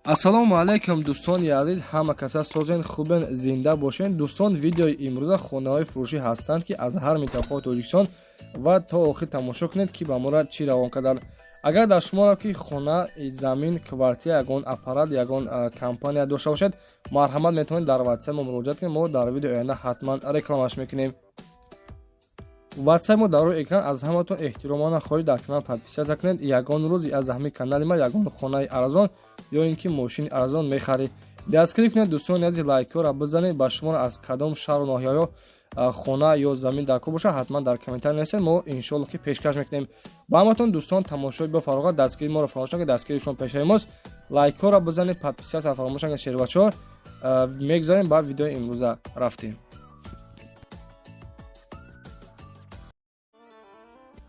Ассалому алайкум, дӯстони азиз, ҳама каса созен, хубен, зинда бошен. Дӯстон, видеои имрӯза хонаҳои фурӯшӣ ҳастанд, ки аз ҳар минтақаи Тоҷикистон ва то охир тамошо кунед, ки ба мора чӣ равон карданд. Агар дар шуморо ки хона, замин, квартира, ягон аппарат, ягон компания дошта бошед, марҳамат, метавонед дар WhatsApp мо муроҷиат кунед. Мо дар видеои оянда ҳатман рекламаш мекунем. WhatsApp мо дар рӯи экран. Аз ҳаматон эҳтиромона хоҳиш, дар канал подписаться кунед. Ягон рӯз аз ҳамин канали ма ягон хонаи арзон ё ин ки мошини арзон мехаред. Дастгирӣ кунед, дӯстони азиз, лайкҳоро бизанед. Ба шуморо аз кадом шаҳру ноҳияҳо хона ё замин дар кор бошад, ҳатман дар комментарий нависед, мо иншоалло ки пешкаш мекунем. Ба ҳаматон, дӯстон, тамошои бо фароғат, дастгирии моро фаромӯш накунед, дастгирии шумо пешаи мост. Лайкҳоро бизанед, подписаться фаромӯш накунед. Шербачаҳо, мегузарем ба видеои имрӯза, рафтем.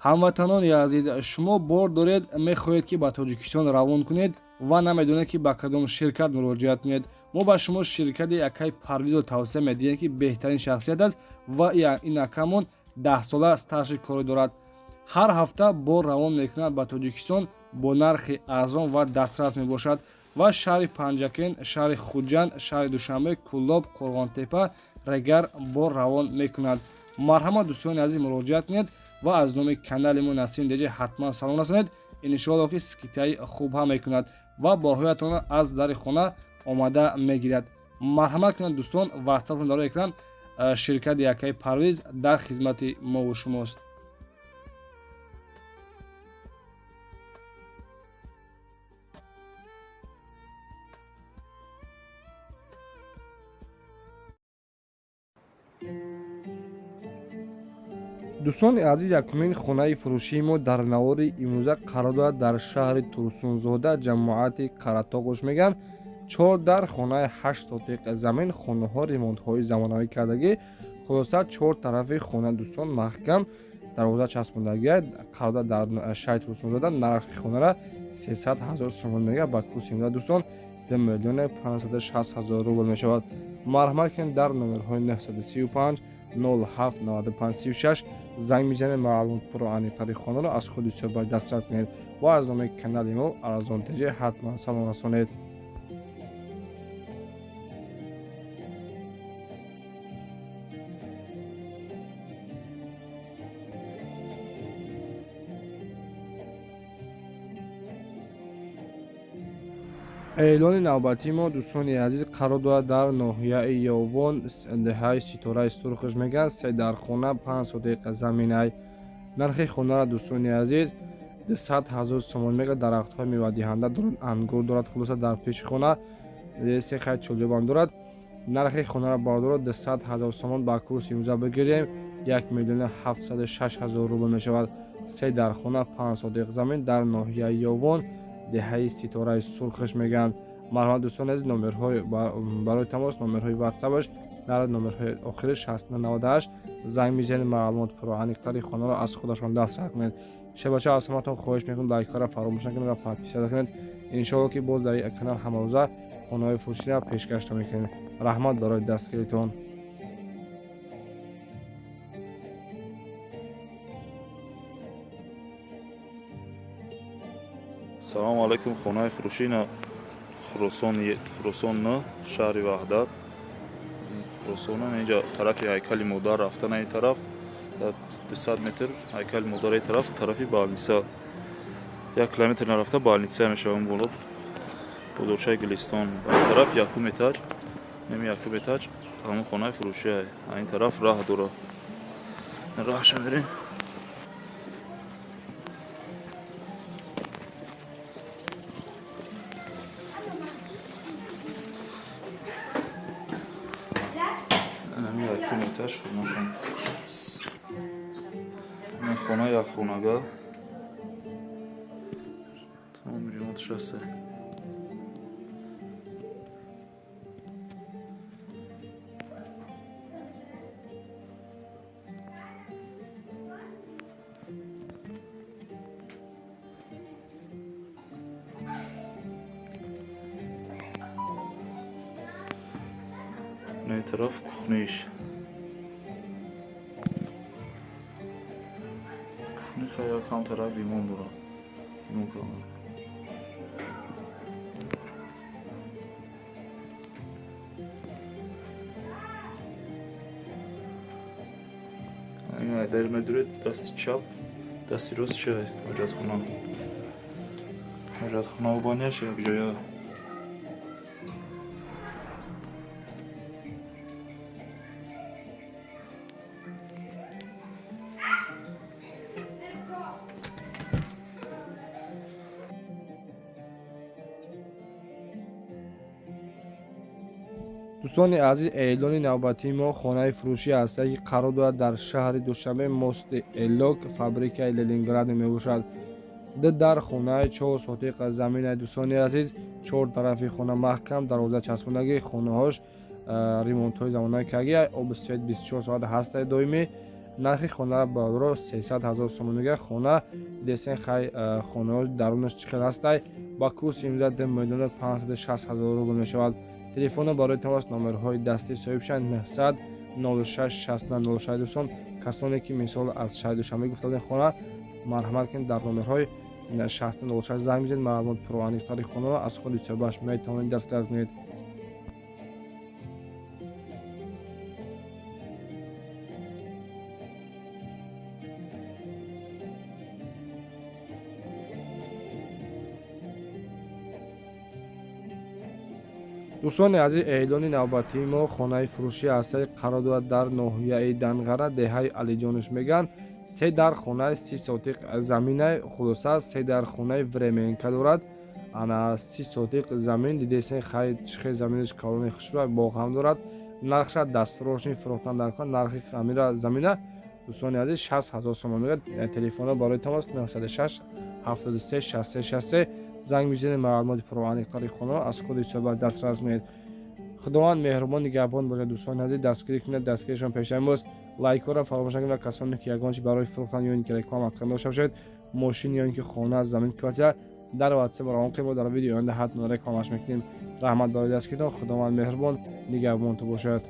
Ҳамватанони азиз, шумо бор доред, мехоҳед, ки ба Тоҷикистон равон кунед ва намедонед, ки ба кадом ширкат муроҷиат кунед. Мо ба шумо ширкати акаи Парвизро тавсия медиҳем, ки беҳтарин шахсият аст ва ин акамон 10-сола стажи корӣ дорад. Ҳар ҳафта бор равон мекунад ба Тоҷикистон, бо нархи арзон ва дастрас мебошад ва шаҳри Панҷакент, шаҳри Хуҷанд, шаҳри Душанбе, Кӯлоб, Қурғонтепа, Регар бор равон мекунад. Марҳамат, дӯстони азиз, муроҷиат кунед ва аз номи канали мо Насим Деҷи ҳатман салом расонед. Иншоалло ки скидкаи хуб ҳам мекунад ва борҳоятонро аз дари хона омада мегирад. Марҳамат кунед, дӯстон, ватсапон дар экран. Ширкати якаи Парвиз дар хизмати мову шумост. Дӯстони азиз, якумин хонаи фурӯшии мо дар навори имрӯза қарор дорад дар шаҳри Турсунзода, ҷамоати Қаратоғуш мегӯянд. Чор дар хонаи, 8 сотиқ замин, хонаҳо ремонтҳои замонавӣ кардагӣ. Хулоса, чор тарафи хона, дӯстон, маҳкам, дарвоза часпондагия. Қарор дорад дар шаҳри Турсунзода. Нархи хонара 300 000 сомон мегӯяд, ба курси имрӯза, дӯстон, 2 560 000 рубл мешавад. Марҳамат кунед, дар номерҳои 935 07 95 36 занг мезанед, маълумот пурро аниқтари хонаро аз худи суҳбат дастрас кунед ва аз номи канали мо Арзон ТЖ ҳатман салом расонед. Эълони навбатии мо, дӯстони азиз, қарор дорад дар ноҳияи Ёвон, деҳаи Ситораи Сурхш мегӯянд. Се дар хона, 5 сотиқ заминай. Нархи хонаро, дӯстони азиз, 200 000 сомон мегӯяд. Дарахтҳои мевадиҳанда дорад, ангур дорад, хулоса, дар пеши хона се хай чолёбам дорад. Нархи хонаро, бародаро, 200 000 сомон, ба курси имрӯза бигирем, 1 706 000 рубл мешавад. Се дар хона, 5 сотиқ замин дар ноҳияи Ёвон, деҳаи Ситораи Сурхш мегӯянд. Марҳамат, дӯстони азиз, номерҳои барои тамос, номерҳои ватсапаш дар номерҳои охири 6998 занг мезанед, маълумот пурро аниқтари хонаро аз худашон дастрас кунед. Шебача, аз ҳаматон хоҳиш мекунам, лайкҳоро фаромӯш накунед ва подписаться кунед. Иншоалло ки боз дар ин канал ҳамарӯза хонаҳои фурӯширо пешкаш мекунем. Раҳмат барои дастгиритон. Салому алайкум, хонаи фурӯшӣ на Хуросон, Хуросон на шаҳри Ваҳдат, Хуросона. Инҷа тарафи ҳайкали модар рафтан, ин тараф 200 метр ҳайкали модар, ин тараф тарафи больница, 1 километр нарафта больница мешавам, боло бозорчаи Гулистон, ба ин тараф якум этаж, неми якум этаж ҳамон хонаи фурӯшия. Ин тараф раҳ дора, раҳша мерем. Ҳамин якум этаж хонашон. Ин хона як хонага. Тамоми ремонташ ҳаста. Ин тараф кухниш. Кухни хай якам тараф ремонт дорад. Ремонт кардам. Ҳамин айдар медуред, дасти чап, дасти рост чи ҳоҷатхона. Ҳоҷатхонаву баняш якҷоя. Дӯстони азиз, эълони навбатии мо хонаи фурӯшӣ аст, ки қарор дорад дар шаҳри Душанбе, мости Элок, фабрикаи Ленинград мебошад. Ду дар хонаи 4 сотиқ заминаи. Дӯстони азиз, чор тарафи хона маҳкам, дарвоза часпондагӣ, хонаҳош ремонтҳои замонаи кагӣ, об свет 24 соат ҳастаи доимӣ. Нархи хона бароро 300 000 сомон мегӯяд. Хона десен хай, хонаҳо дарунаш чӣ хел ҳастай. Ба курси имрӯза 2 560 000 рубл мешавад. Телефонро барои тамос номерҳои дастии соҳибшан 900 06 69 06. Дӯстон, касоне ки мисол аз шаҳри Душанбе гуфта будем хона, марҳамат кунед, дар номерҳои 60 06 занг бизанед, маълумот пуррааниқтари хонаро аз худи соҳибаш метавонед дастрас кунед. Дӯстони азиз, эълони навбатии мо хонаи фурӯшӣ аст, қарор дорад дар ноҳияи Данғара, деҳаи Алиҷониш мегӯянд. Се дар хонаи 30 сотиқ заминаи. Хулоса, се дар хонаи временка дорад. Ана 30 сотиқ замин дидесен хай, чӣ хел заминаш калони хушрӯ, боғ ҳам дорад. Нархша дастрошни фурӯхтан дар кор. Нархи амира замина, дӯстони азиз, 60 000 сомон мегӯяд. Телефонро барои тамос 906 73 63 63 занг мезанед, маълумоти пуррааниқтари хонаро аз худи соҳибаш дастрас мекунед. Худованд меҳрубон нигаҳбон бошад. Дӯстони азиз, дастгирӣ кунед, дастгиришон пешаи мост. Лайкҳоро фаромӯш накунед ва касоне ки ягон чи барои фурӯхтан ё ин ки реклама кардан дошта бошед, мошин ё ин ки хона, замин, квартира, дар ватсап равон кунед, мо дар видеои оянда ҳатман рекламаш мекунем. Раҳмат барои дастгиритон. Худованд меҳрубон нигаҳбонтон бошад.